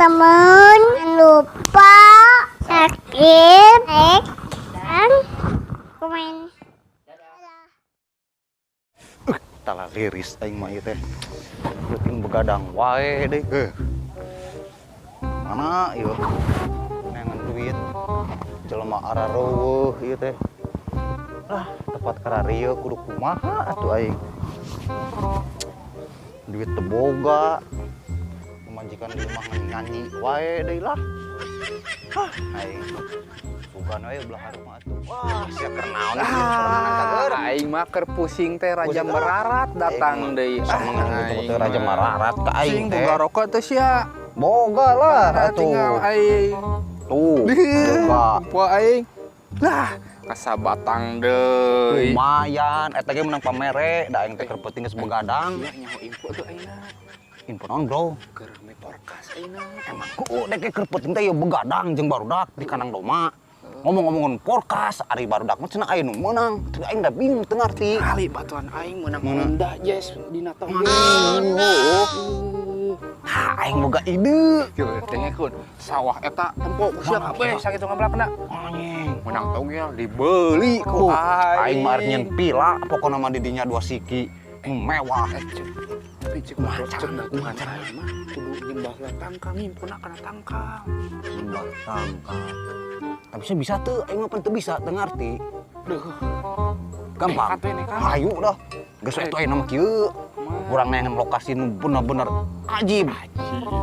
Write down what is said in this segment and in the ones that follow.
Teman-teman, jangan lupa subscribe, like, dan komen. Tala liris aing mah ieu teh. Leuting begadang wae deui. Heuh. Mana ieu? Neangan duit. Jelema arareuweuh ieu teh. Ah, tempat kararieu kudu kumaha atuh aing. Duit teu boga. Pamajikan di imah nyanyi wae deui lah. Hah, aing. Sugan we belah hareup mah atuh. Wah, sia keur naon ieu sorangan kager. Aing mah keur pusing teh Raja Merarat datang deui. Sama ngan Raja Merarat ka aing teh. Boga rokok teh sia. Boga lah atuh. Tinggal aing. Tuh, boga. Poe aing. Lah, kasabatang deui. Lumayan, eta ge menang pamere, da aing teh keur peuting geus begadang. Sia nyaho info tuh aingna. Info naon, Bro? Keur rame podcast aingna. Emang ku dek keur peuting teh ieu begadang jeung barudak di kandang domba. Ngomong-ngomongin podcast, ari barudak mah cenah aya nu meunang. Teu aing da bingung teu ngarti. Kali batuan aing meunang Honda Jazz dina tong. Ha, aing boga ide. Kieu dengekeun, sawah eta tempo ku sia kabeh sakitu ngablakna. Anjing, meunang togel dibeli ku aing. Aing mah arek nyeun pila, pokona mah di dinya 2 siki. Mewah. Tapi cek mah cek mah kudu nyembah tangkal ngimpuna kana tangkal. Nyembah tangkal. Tapi saya bisa tuh, aing mah pan teu bisa, teu ngarti. Duh. Gampang. Hayu dah. Geus atuh ayeuna mah kieu. Urang neangan lokasi nu bener-bener ajib.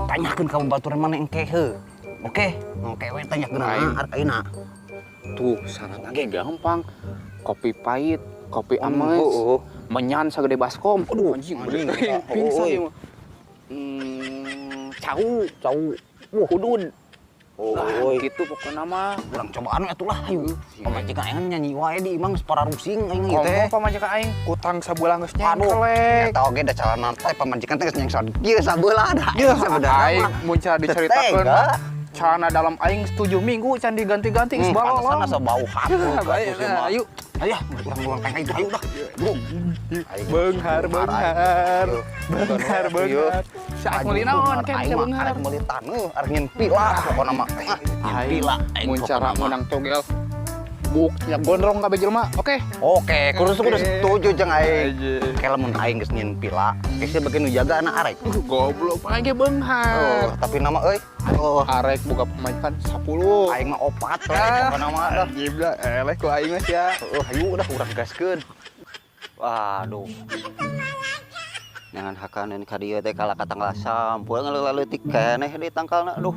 Tanyakeun ka babaturan maneh engke heuh. Oke, engke we tanyakeun arek ayeuna. Tuh, syaratna ge gampang. Kopi pahit, kopi ames, menyan sagede baskom. Aduh, anjing, pingsan ieu mah. Cau, cau. Wah, hudud. Oh, gitu pokoknya mah. Urang cobaan we atuh lah, hayu. Pamajikan aing nyanyi wae di imah geus pararusing aing ieu teh. Ngomong pamajikan aing kutang sabulan geus nyengklek. Eta oge da calana teh pamajikan teh geus nyengsot kieu sabelah da. Sabelah aing mun cara dicaritakeun celana dalam aing 7 minggu can diganti-ganti geus balong. Pantesan asa bau hapus. Ayo. Ayo, urang-urang teh itu ayo dah. Bro. Beunghar, beunghar. Beunghar, beunghar. Si aing meuli naon ke bisa beunghar. Arek meuli taneuh, arek nyeun pila pokona mah. Nyeun pila mun cara meunang togel. Buk nya gondrong kabeh jelema. Oke. Oke, kudu setuju jeung aing. Ke lamun aing geus nyeun pila, geus beuki nu jaga anak arek. Goblok, aing ge beunghar. Oh, tapi nama euy. Oh, arek boga pamajikan 10. Aing mah 4 we pokona mah dah. Gibla, eleh ku aing mah sia. Heeh, hayu dah urang gaskeun. Waduh. Jangan hakaneun ka dieu teh kalah ka tanggal sampul ngaleutik keneh di tangkalna aduh.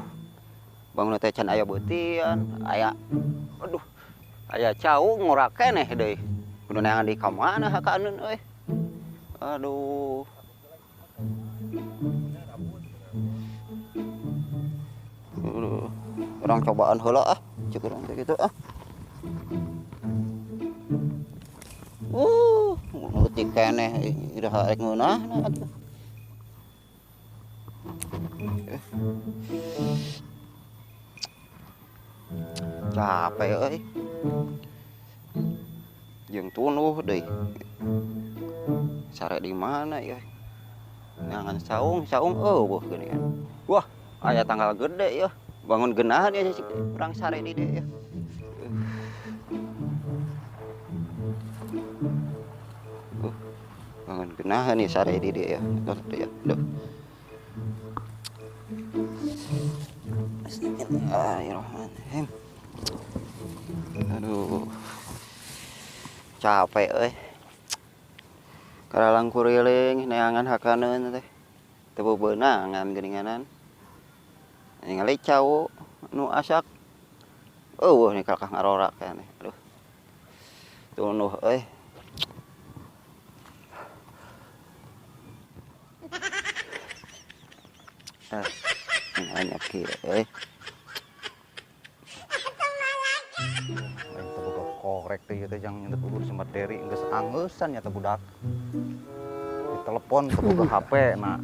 Bangun teh can aya beutian, aya aduh. Aya cau ngorak keneh deui. Kudu neangan di ka mana hakaneun euy. Aduh. Aduh. Urang cobaan heula ah, cek urang teh kitu ah. Leutik keneh iraha rek ngeunahna atuh. Capek euy. Jeung tunuh deui. Sare di mana ieu? Neangan saung, saung eueuh geuningan. Wah, aya tanggal gede yeuh. Bangun geunahan ieu urang sare di dieu yeuh. Bangun genahan nih sare di dieu ya. Tuh ya, duh. Bismillahirrahmanirrahim. Aduh. Capek euy. Karalang kuriling neangan hakaneun teh. Teu beunangan geuninganan. Ningali cau nu asak. Eueuh nih kalakah ngarorak keneh. Aduh. Tunuh euy. Nanya kieu euy. Aing teh boga korek teh ieu teh jang nyendet udur sama Deri geus angeusan nya teh budak. Ditelepon teu boga HP na.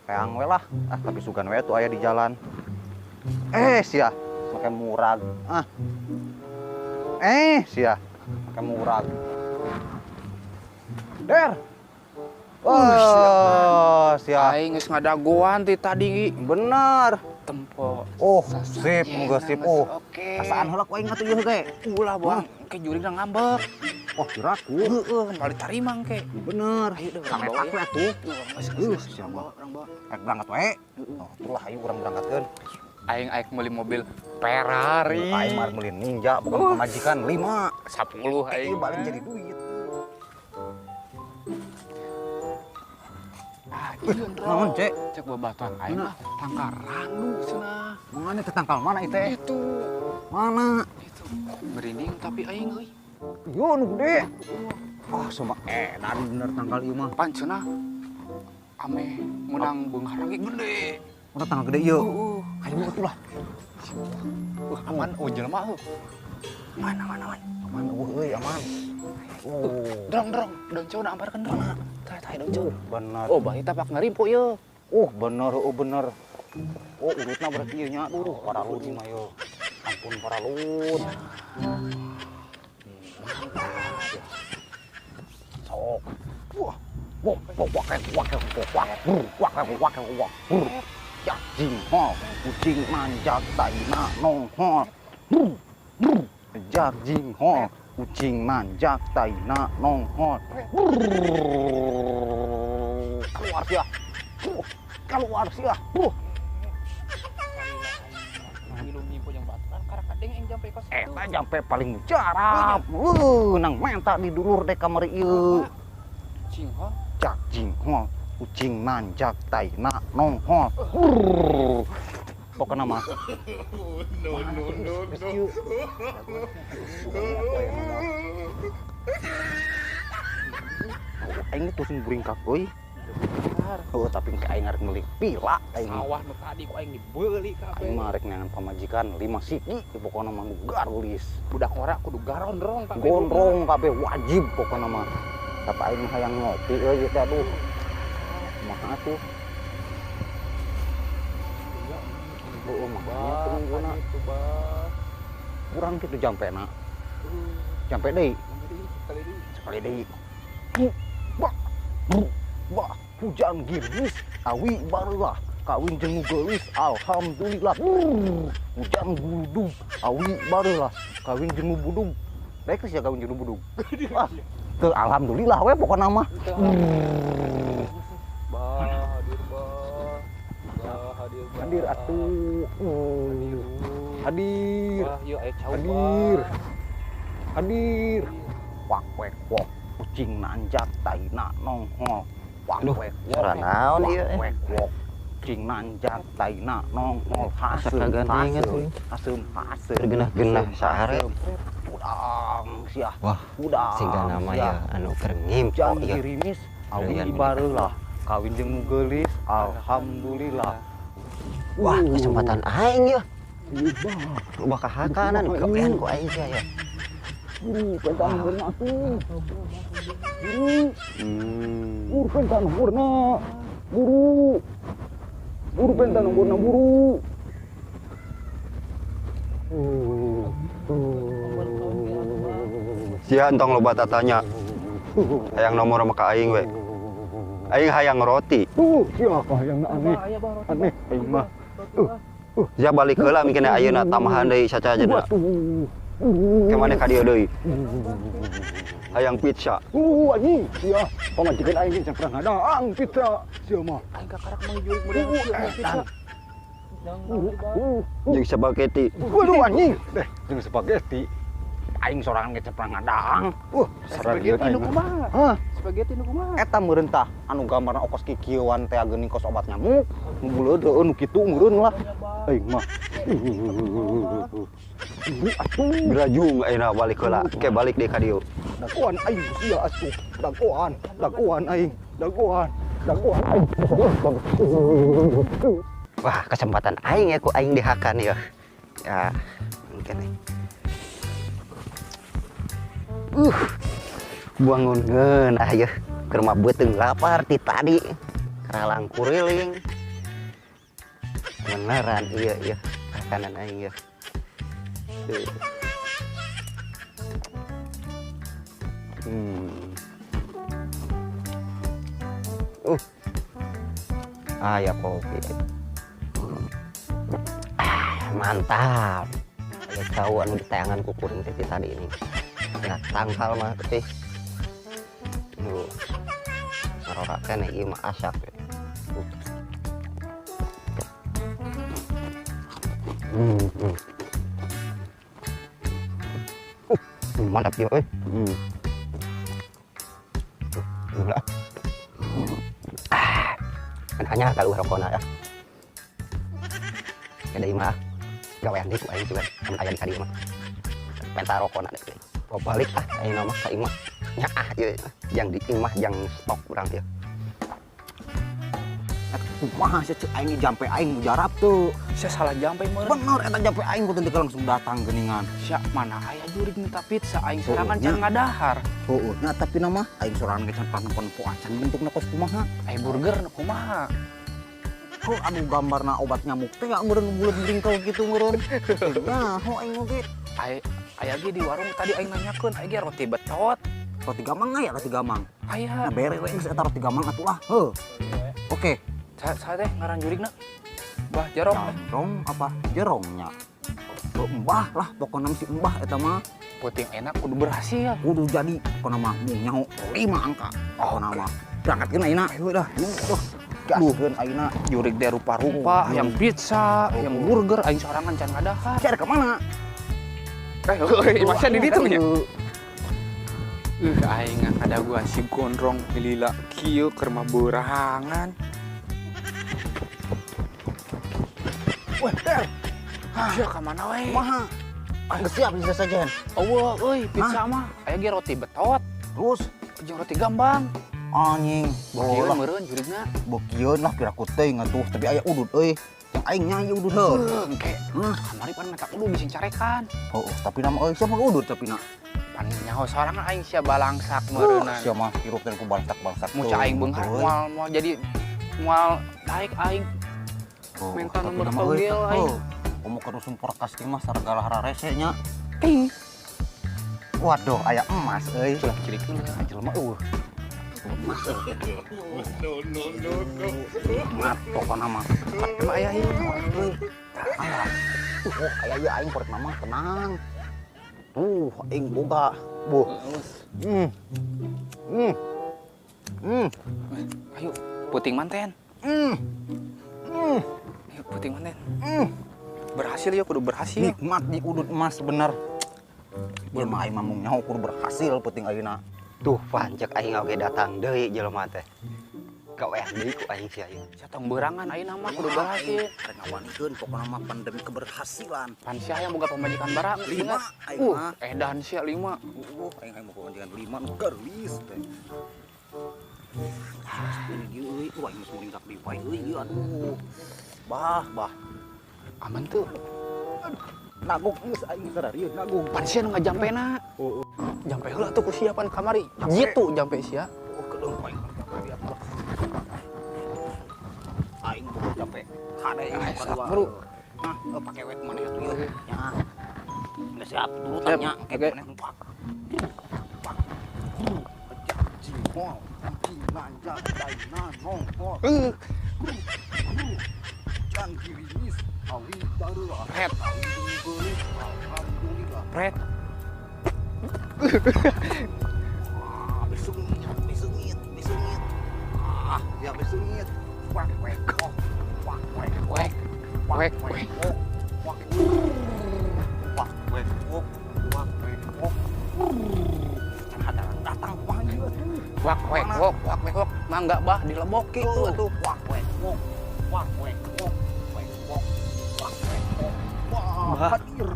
Peang we lah. Ah tapi sugan we tuh aya di jalan. Sia make murag. Ah. Sia make murag. Der. Oh, sia sia. Aing geus ngadagoan ti tadi. Bener. Tempo. Oh, sip, moga sip. Oh. Oke. Asaan heula ku aing atuh ieu ge. Ulah, Bang. Ke jurig ngambek. Oh, kiraku. Heeh, balik tarima engke. Bener. Ayo deh, sampai bawa aku atuh. Geus, siapa? Urang bawa. Rek berangkat wae. Oh, itulah ayo urang berangkatkeun. Aing aik meuli mobil Ferrari. Aing mah meuli Ninja, bukan pamajikan 5, 10 aing. Balik jadi duit. Ah, ieu naon, Cek? Cek babatuan aing mah tangkal randu cenah. Mana teh tangkal mana ieu teh? Itu. Mana? Itu. Merinding tapi aing euy. Yo nu gede. Ah, sama edan bener tangkal ieu mah. Pan cenah ame meunang beunghar ge gede. Mana tangkal gede ieu? Heeh. Ayo atuh lah. Aman oh jelema heuh. Aman aman aman. Aman euy aman. Oh. Drong drong, doncona amparkeun drong. Tah tah doncon. Bener. Oh, bahi tapak ngarimpo ieu. Oh, bener, oh bener. Oh, urutna berarti ieu nya. Aduh, paralun ieu mah ieu. Ampun paralun. Sok. Wah. Wah, wah, wah, wah, wah, wah, wah, wah, wah. Ya, jing hol, kucing manjat taina nongol. Jak jing hol, kucing manjat taina nongol. Keluar sia. Keluar sia. Eta jampe paling mujarab. Nang menta di dulur dek kamari ieu. Jak jing hol, kucing nanjak taina nongol. Pokokna mah. No no no no. Aing tuh sing buringkak euy. Oh, tapi engke aing arek meuli pila aing. Sawah nu tadi ku aing dibeuli kabeh. Aing mah arek neangan pamajikan 5 siki pokona mah nu garulis. Budak ngora kudu garondrong kabeh. Gondrong kabeh wajib pokona mah. Tapi aing mah hayang ngopi euy teh aduh. Kumaha atuh? Oh, makanya tungguna. Kurang kitu jampena. Jampe deui. Sekali deui. Bah. Bah, hujan gerimis, awi barulah kawin jeung nu geulis, alhamdulillah. Hujan guludug, awi barulah kawin jeung nu budug. Baik sih kawin jeung nu budug. Ah, teu alhamdulillah we pokona mah. Bah, hadir bah. Bah, hadir. Hadir atuh. Hadir. Hadir. Hadir. Wak wek wok, kucing nanjak taina nongol. Aduh, suara naon ieu? Wek wok, kucing nanjak taina nongol. Haseum haseum haseum haseum. Genah-genah sahare. Udang sia. Wah, udang. Siga nama ya anu keur ngimpo ieu. Girimis awi bareulah kawin jeung nu geulis, alhamdulillah. Wah, kesempatan aing ieu. Loba kahakanan gawean ku aing sia ya. Guru pentan warna atuh. Guru. Guru pentan warna. Guru. Guru pentan warna guru. Sia entong loba tatanya. Hayang nomor mah ka aing we. Aing hayang roti. Sia hayang aneh. Aneh aing mah. Sia balik heula mungkin ayeuna tambahan deui saca aja. Kemana ka dieu deui? Hayang pizza. Anjing, sia. Pamajikan aing ge pernah ngadaang pizza. Sia mah. Aing kakarak mah jurig meunang pizza. Jeung spaghetti. Waduh anjing. Deh, jeung spaghetti. Aing sorangan ge pernah ngadaang. Spaghetti nu kumaha? Hah? Spaghetti nu kumaha? Eta meureun tah anu gambarna okos kikieuan teh geuning kos obat nyamuk. Nu buleud heueuh nu kitu meureun lah. Aing mah. Gerajung ayeuna balik heula. Ke balik deui ka dieu. Dagoan aing sia asuh. Dagoan, dagoan aing, dagoan, dagoan aing. Wah, kesempatan aing ya ku aing dihakan ya. Ya, mungkin nih. Bangun ngeunah yeuh. Keur mah beuteung lapar ti tadi. Karalang kuriling. Beneran ieu ieu makanan aing ieu. Aya kopi. Ah, mantap. Aya cau anu ditayangan ku kuring teh ti tadi ini. Nah, tangkal mah teh. Duh. Ngarora keneh ieu mah asak. Hmm. Hmm. Mantap ya, euy. Gula. Ah, kan hanya kalau rokona ya. Kada ieu mah gawean deui ku aing juga mun aya di kadieu mah. Penta rokona deh. Bawa balik ah ayeuna mah ka imah. Nyaah ieu jang di imah jang stok urang ieu. Kumaha sia ceuk aing jampe aing mujarab tuh. Sia salah jampe meureun. Bener eta jampe aing ku teu langsung datang geuningan. Sia mana aya jurig minta pizza aing sorangan Nya. Can ngadahar. Heueuh, nya tapi nama aing sorangan ge can pano acan bentukna kos kumaha. Aya burger nu kumaha? Heuh, anu gambarna obat nyamuk teh meureun buleut bringkel kitu meureun. Nah, ho aing oge. Aya aya ge di warung tadi aing nanyakeun aya ge roti betot. Roti gamang aya roti gamang. Aya. Nah, bere we geus eta roti gamang atuh lah. Heuh. Oke. Sa teh ngaran jurigna? Bah Jerong. Jerong apa? Jerongnya. Oh, embah lah pokokna si embah eta mah. Puting enak kudu berhasil. Kudu jadi pokokna mah mung nyaho 5 angka. Pokokna mah. Berangkatkeun ayeuna. Ayo dah. Duh. Gaskeun ayeuna. Jurig teh rupa-rupa, Oh, yang pizza, yang burger aing sorangan can ngadahar. Sia ka mana? Eh, masih di ditu nya. Aing ngadaguan si gondrong lila kieu keur mah beurangan. Weh, Der. Sia ka mana we? Kumaha? Geus siap bisa sajen. Eueuh euy, pizza mah aya ge roti betot, Terus jeung roti gambang. Anjing, Bokieun bola. meureun jurigna. Bokieun lah piraku teuing atuh, tapi aya udud euy. Yang aing nya ieu udud heuh. Heuh, engke. Kamari pan minta udud bisi carekan. Heuh, tapi nama euy siapa udud tapi na. Pan nyaho sorangan aing sia balangsak meureunna. Sia mah hirup teh ku balangsak-balangsak. Muca aing beunghar moal moal jadi moal daek aing. Minta nomor togel aing. Komo ka dusun porkas ki mah saragala hararese nya. Ting. Waduh, aya emas euy. Culah cilikeun Jelema eueuh. Emas euy. No, no, no, no. Mat pokona mah. Emang aya ieu. Euy. Aya. Oh, aya ieu aing korek mah tenang. Tuh, aing boga. Buh. Hmm. Hmm. Hmm. Ayo, puting manten. Hmm. Hmm. Ayo, puting manten. Hmm. Berhasil ya, kudu berhasil. Nikmat di udut emas bener. Ieu mah aing mah mung nyaho kudu berhasil penting ayeuna. Tuh pancek aing oge datang deui jelema teh. Gawean deui ku aing sia ieu. Sia tong beurangan ayeuna mah kudu berhasil. Rek ngawanikeun pokona mah pandemi keberhasilan. Pan sia yang boga pamajikan barang 5 aing mah. Edan sia 5. Aing aing boga pamajikan 5 nu geulis teh. Ini dieu euy, aing geus muringkak deui wae euy ieu aduh. Bah, bah. Aman tuh. Nagog geus aing sararieun nagog. Pan sia nu ngajampena. Heeh. Jampe heula tuh ku sia pan kamari. Jitu jampe sia. Oh, kedeung aing lihat lah. Aing boga jampe. Hade aing Ah, buka sok, dua. bro. Nah, pake wet maneh atuh ieu. Nya. Geus siap turutan nya. Oke. Maneh numpak. Numpak. Jingol, nanja, daina, nongol. Hujan gerimis, awi darurat. Pret. Awi beulit, alhamdulillah. Pret. Ah, besungit, besungit, besungit. Ah, ya besungit. Wak, wek, oh. Wak, wek, Wek. wak, Wek, wek, wek. oh. Wak, wak, wek, oh. Wak, wek, oh. Can hadangan datang kumaha ieu atuh. Wak wek wok, wak wek wok. Mangga bah dilebok kitu atuh. Wak, wek, wok. Wak, wek, wok. Wek, wok. Wak, wek, wok. Wah, Bah. hadir.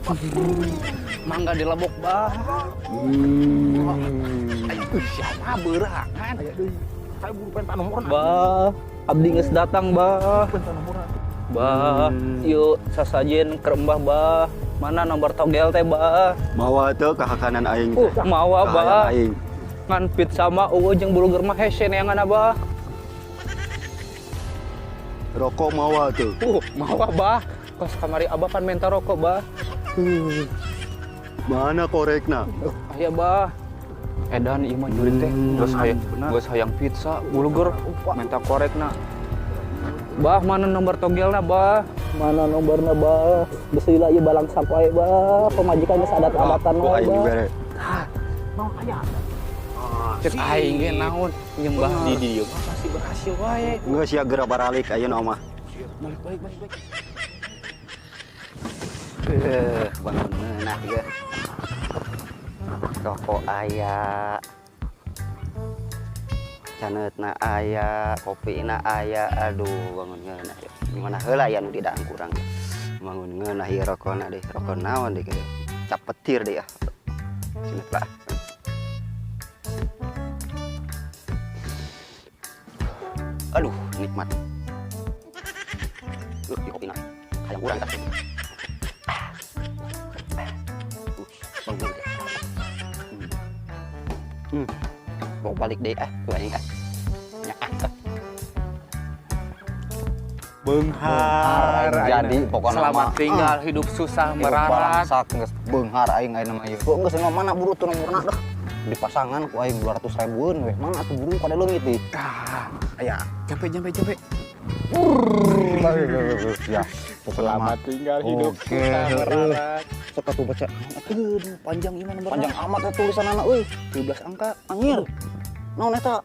Hadir. Mangga dilebok bah. Ayo, siapa beurangan? Aya deui. Saya buru pengen nomorna. Bah, abdi geus datang bah. Pengen nomorna. Bah, yuk sasajen keur embah bah. Mana nomor togel teh bah? Mawa teu ka hakanan aing teh. Mawa Ka bah. hayang aing. Ngan pizza mah eueuh jeung burger mah hese neangan abah. Rokok mawa teu. Mawa bah. Kos kamari abah pan menta rokok bah. Mana korekna? Aya bah. Edan ieu mah jurig teh geus hayang geus hayang pizza, bulgur, minta korekna. Bah, mana nomor togelna, Bah? Mana nomorna, Bah? Geus lila ieu balangsak wae, Bah. Pamajikan geus adat-adatan wae, Bah. Tah, naon aya? Cek aing ge naon nyembah di dieu mah pasti berhasil wae. Geus sia geura baralik ayeuna mah. Balik balik balik balik. Bangun nah ieu. Rokok aya. Caneutna aya, kopina aya, aduh bangun ngeunah ieu. Gimana heula aya nu didang kurang. Bangun ngeunah ieu rokona deh, rokok naon deh kieu. Cap petir deh ya. Sinet lah. Aduh, nikmat. Di kopina. Hayang urang tah. Bangun deh. Mau balik deh ah, ku aing ah. Nya ah. Beunghar jadi pokokna selamat tinggal hidup susah merarat. Balangsak geus beunghar aing ayeuna mah ieu. Heuh geus mana buru tuh nomorna dah. Di pasangan ku aing 200 ribuan weh. Mana atuh buru kada leungit ih. Tah, aya. Jampe jampe jampe. Ya, selamat tinggal hidup susah merarat. Sok atuh baca. Aduh, panjang ieu mah nomorna. Panjang amat eta tulisanana euy. 17 angka. Anjir. Naon eta?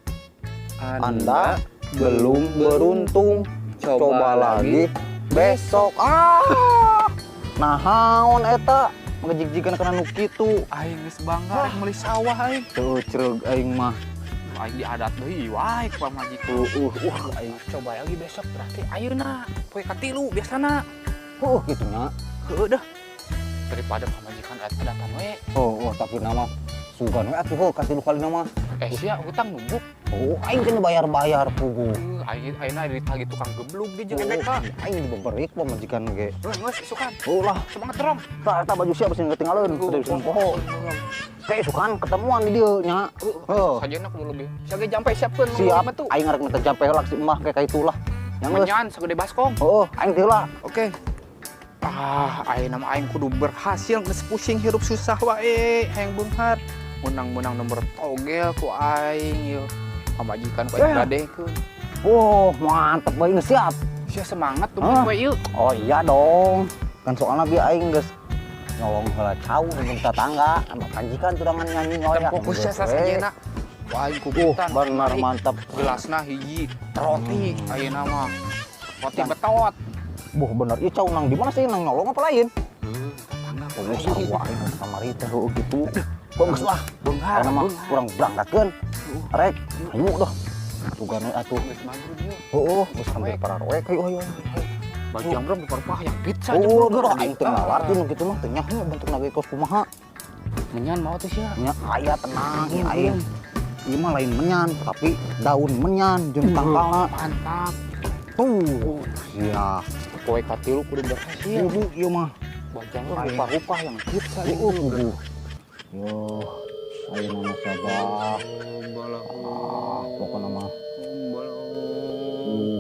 Anda belum beruntung. Coba lagi besok. Ah. Naon eta? Ngejig-jigan kana nu kitu. Aing geus bangga rek meuli sawah aing. Teu cereug aing mah. Aing diadat deui wae ku pamajikan. Aing coba lagi besok berarti ayeuna poe katilu biasana. Heuh kitu nya. Heuh dah. Daripada pamajikan adat-adatan we. Oh, tapi nama sugan we atuh heuh katilu kalina mah. Sia hutang numbuk. Oh, aing teh bayar-bayar pugu. Aing ayeuna ditagih tukang geblug ge jeung MBK. Aing dibeberik pamajikan ge. Heuh, geus isukan. Heuh lah, semangat terong. Tah eta baju sia bisi ketinggalan, teu bisa poho. Kayak isukan ketemuan di dieu nya. Heuh. Sajena kudu lebih. Sia ge jampe siapkeun siap. Aing arek minta jampe heula si emah kayak itulah. Yang geus. Menyan sagede baskom. Heuh, aing teh heula. Oke. Ah, aing nama aing kudu berhasil geus pusing hirup susah wae, hayang beunghar. Menang-menang nomor togel ku aing ieu. Pamajikan ku aing gadekeun. Oh, mantep bae geus siap. Sia semangat tuh we ieu. Oh iya dong. Kan soalna bieu aing geus nyolong heula cau jeung tetangga, sama pamajikan turangan nyanyi ngoyak. Fokusnya sasajena. Wah, aing kubutan. Bener mantep. Gelasna hiji, roti ayeuna mah. Roti betot. Buh bener, ieu cau nang di mana sih nang nyolong apa lain? Tetangga. Oh, sarua aing kamari teh heueuh kitu. Bagus lah, beunghar mah kurang berangkatkeun. Rek, ayo dah. Tugan we atuh. Geus maghrib ieu. Heueuh, geus hampir pararoek. Ayo ayo. Baju jambrong rupa-rupa hayang pizza. Oh, geura aing teu ngalarti nu kitu mah teu nyaho bentukna ge kos kumaha. Menyan mau teh sia. Nya aya tenang aing. Ieu mah lain menyan, tapi daun menyan jeung tangkalna. Mantap. Tuh, sia. Poe katilu kudu berhasil. Kudu ieu mah. Bajang rupa-rupa yang pizza. Kudu. Yo, ayo nama sabah. Ah, pokokna mah.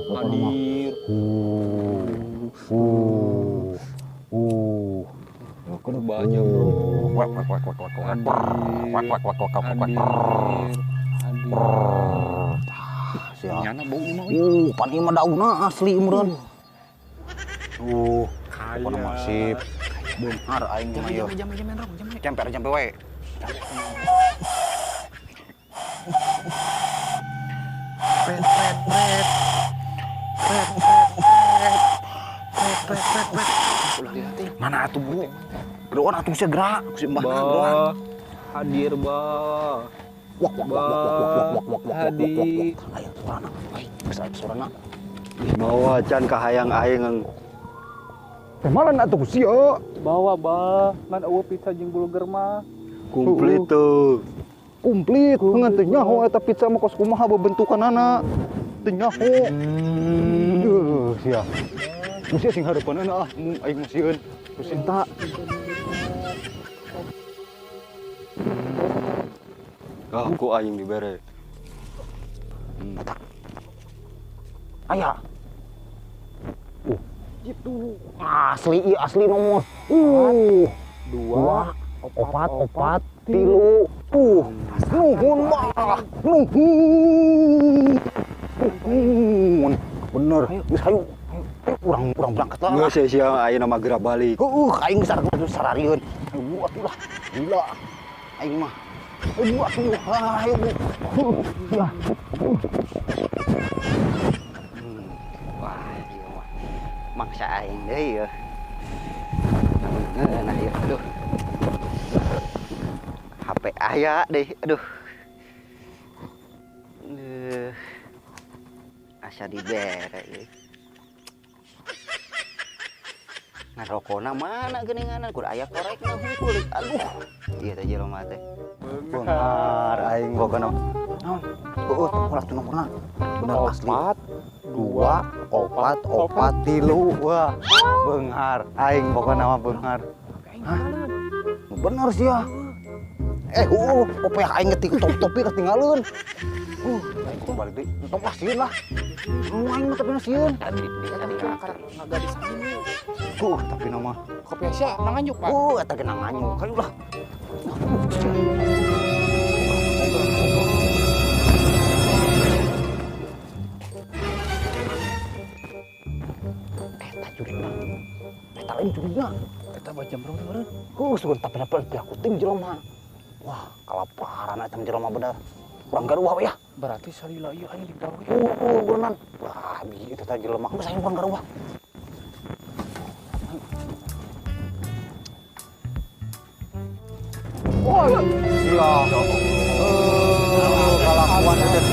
Pokokna mah. Kudu banyak bro. Wak wak wak wak wak wak wak wak wak wak wak wak. Siap. Nyana bau ieu mah. Pan ieu mah daunna asli meureun. Pokokna mah sip. Beunghar aing mah ieu. Jampe jampe rong, jampe. Jampe jampe we. Pret pret pret. Pret pret pret. Pret pret pret pret. Ulah dilatih. Mana atuh buru? Geroan atuh sia gerak, si mbahna geroan. Hadir bah. Wak wak wak wak wak wak wak wak wak wak wak. Ayo sorana. Geus aya sorana. Bawa can ka hayang aing. Teh malan atuh ku sia. Bawa bah, ngan eueuh pizza jeung burger mah. Komplit tuh. Komplit, ngan teu nyaho eta pizza mah kos kumaha bebentukanana. Teu nyaho. Sia. Ku sia sing hareupeunana ah, mung aing mah sieun. Ku sinta. Ah, ku aing dibere. Eta. Aya. Gitu. Asli ieu asli nomor. 2 4 4 3. Nuhun bah. Nuhun. Nuhun. Bener. Geus hayu. Urang urang berangkat lah. Geus sia ayeuna mah geura balik. Heueuh, aing geus sararieun. Ayo atuh lah. Gila. Aing mah. Ayo atuh. Ayo. Ya. Wah, ieu mah maksa aing deui ya. Nah, ieu aduh. HP aya deh, aduh. Asa dibere ieu. Ngarokona mana geuningan kur aya korekna hungkul. Aduh. Ieu teh jelema teh. Beunghar aing pokona. Naon? Heueuh, ulah tuh nomorna. Bener asli. 4 2 4 4 3. Wah, beunghar aing pokona mah beunghar. Hah? Bener sih ya. Kopiah aing ngetik topi ketinggalan. Aing kudu balik deui. Entong lah sieun lah. Nu aing mah tapi sieun. Tadi karek ngagadis ini. Tapi nama kopiah sia nanganyuk, Pak. Eta ge nanganyuk. Hayu lah. Eta jurigna. Eta lain jurigna. Eta mah jam berapa meureun? Sugan tapi dapat aku tim jelema. Wah, kalaparan eta jelema bener. Kurang garuah we ya. Berarti salila ieu aing digawe. Beneran. Wah, bi eta teh jelema. Geus aing kurang garuah. Wah, gila. Kalakuan teh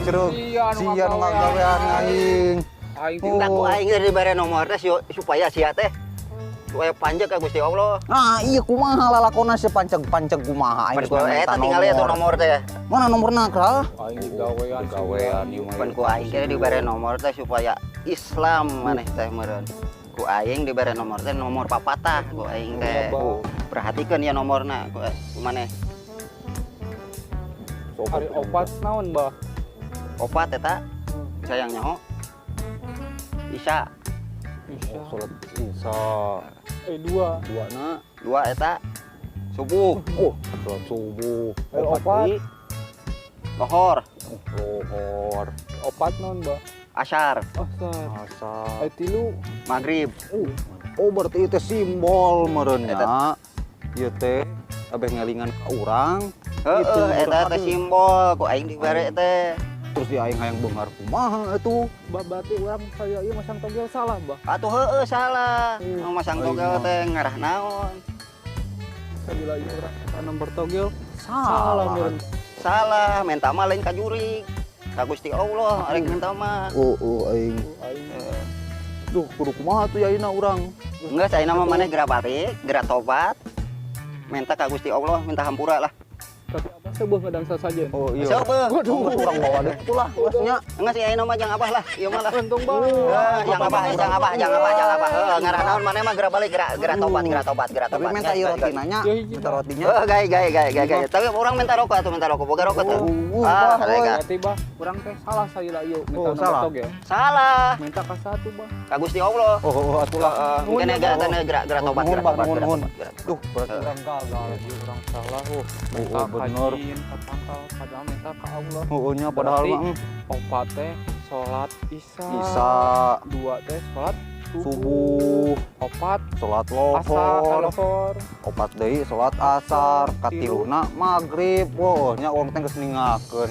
ceruk. Sia nu ngagawean aing. Aing Minta ku aing teh dibere nomor teh supaya sia teh supaya panjang ka Gusti Allah. Nah, iya kumaha lalakona si panceg-panceg kumaha aing. Pan ku eta tinggal atuh nomor teh. Mana nomorna, Kak? Aing digawean, digawean ieu mah. Pan ku aing teh dibere nomor teh supaya Islam maneh teh meureun. Ku aing dibere nomor teh nomor papatah ku aing teh. Perhatikeun ya nomorna ku maneh. Ari opat naon, Bah? Opat eta sayang nyaho. Isya. Isya. Salat Isya. Dua. Dua na. Dua eta subuh. Salat subuh. Opat. Lohor. Lohor. Opat naon, Bah? Asar. Asar. Asar. Tilu. Maghrib. Berarti itu simbol meureun nya. Ieu teh abeh ngelingan ka urang. Heeh, eta teh simbol ku aing dibere teh. Terus di aing hayang beunghar kumaha atuh? Bah, berarti urang saya ieu masang togel salah, Bah. Atuh heueuh salah. Masang togel teh ngarah naon? Sabila ieu urang eta nomor togel salah meureun. Salah, menta mah lain ka jurig. Ka Gusti Allah arek menta mah. Aing. Duh, kudu kumaha atuh ayeuna urang? Geus ayeuna mah maneh geura balik, geura tobat. Minta ka Gusti Allah, minta hampura lah. Tapi abah sebuah ngadang saja. Oh iya. Seubeuh. Waduh, urang bawa deui atuh lah geus nya. Enggak sih ayeuna mah jang abah lah, ieu mah lah. Untung bah. Jang abah, jang abah, jang abah, jang abah. Heuh, ngarah naon maneh mah geura balik, geura tobat, geura tobat, geura Tapi tobat. minta ieu rotina nya, minta rotinya. Heuh, gae gae gae gae gae. Tapi urang minta rokok atuh, minta rokok. Boga rokok tuh. Ah, mereka. Berarti bah, urang teh salah salila ieu minta nomor togel. Salah. Minta ka satu bah. Ka Gusti Allah. Oh, atuh lah. Mungkin geura geura tobat, geura tobat, geura tobat. Duh, berarti urang gagal. Ieu urang salah. Minta Bener. Ka padahal minta ka Allah. Nya padahal mah opat teh salat Isya. Isya. Dua teh salat subuh. Opat salat lohor. Opat deui salat asar, katiluna maghrib. Wah, nya urang teh geus ningakeun.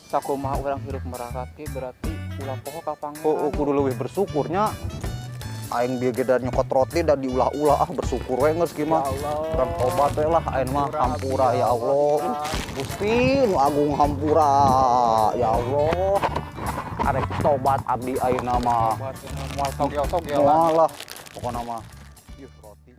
Sakumaha urang hirup merarat ge berarti ulah poho ka Pangeran. Kudu leuwih bersyukurnya. Aing bieu ge da nyokot roti da diulah-ulah ah bersyukur we geus kieu mah. Urang tobat we lah aing mah hampura ya Allah. Gusti nu agung hampura ya Allah. Arek tobat abdi ayeuna mah. Moal togel-togel. Moal lah pokona mah. Yuh roti.